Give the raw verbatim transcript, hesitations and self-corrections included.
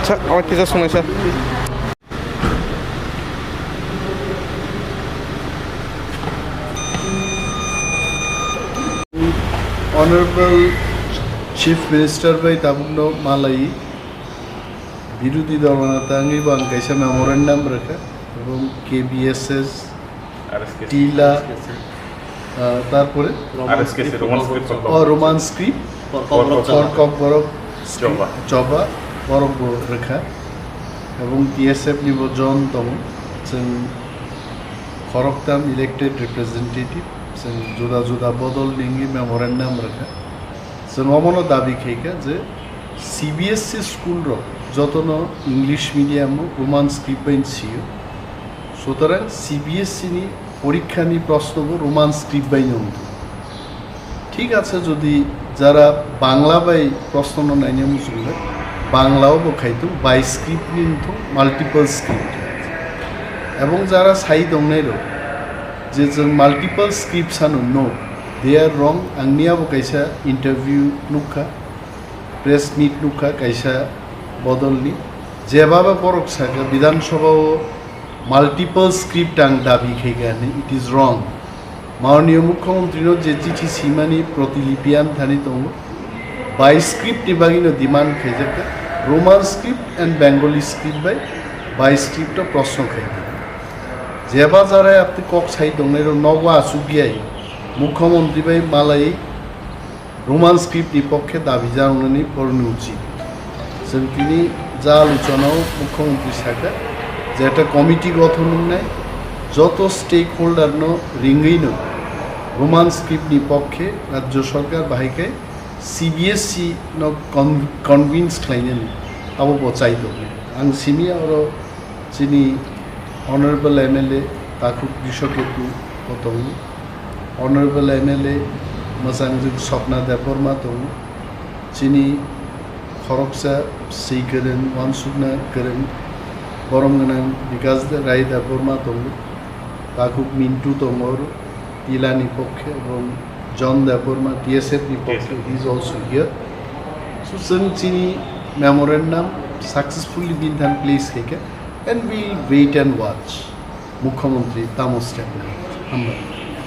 Sa, awai kisa sungnai, sir. Honorable Chief Minister bai tabukno malai birudhi dolgana tangwi bo ang kaisa memorandum rwkha, ebong K B S S, R S K C. Tila, ah, tarpore R S K C, Roman script for, oh, Roman script for Kokborok, Kokborok script, Choba. Choba, borok bo rwkha. Ebong T S F ni bo jon tongo, chwng khoroktham elected representative, chwng juda juda bodol ningwi memorandum rwkha. Chwng omono dabi khaikha je C B S E school rok jotono English medium o Roman script bai sio. Sutarang C B S E ni porikha ni proshno bo Roman script bai no wngthung. Thik ache, jodi jara Bangla bai proshno no naina muchungo, Bangla o bo khaitung, bi script ni wngthung, multiple script. Ebong jara sai tongnai rok je chwng multiple script sano, no, they are wrong. Ang miya bo kaisa interview nukha, press meet nukha kaisa bodolni, jebaba borok saka Bidhan Sabha o multiple script ang dabi khaikha hinwi, it is wrong. Mananiya Mukhyamantri no je chithi simani protilipi amthani tongo, bi script ni bagwi no demand khaijakha, Roman script and Bengali script bai bi script o proshno khaikha. Jeba jarai apni kok sai tongnai rok nogo achukya, Mukhyamantri bai malai Roman script ni pokkhe dabi janani porni uchit. Chwng tini ja aluchonao Mukhyamantri sakha je ekta committee gothon wngnai, joto stakeholder no ringwi no Roman script ni pokkhe Rajya Sarkar bahai khe C B S E no con-, convince khlainani abo bo chai tongo. Ang simi oro chini Honorable M L A Takhuk Rishoketu bo tongo, Honorable M L A mwchangjwk Swapna Debbarma tongo, chini khoroksa swi kwrwng, uansukna kwrwng, borom gwnang Bikash Rai Debbarma tongo, Takhuk Mintu tongo, Tilani pokkhe, ebong John Debbarma, T S F ni pokkhe, T S F, he is also here. So, chwng chini memorandum successfully bini thani place khaikha, and we will wait and watch Mukhyamantri tamo step nai. Hambai.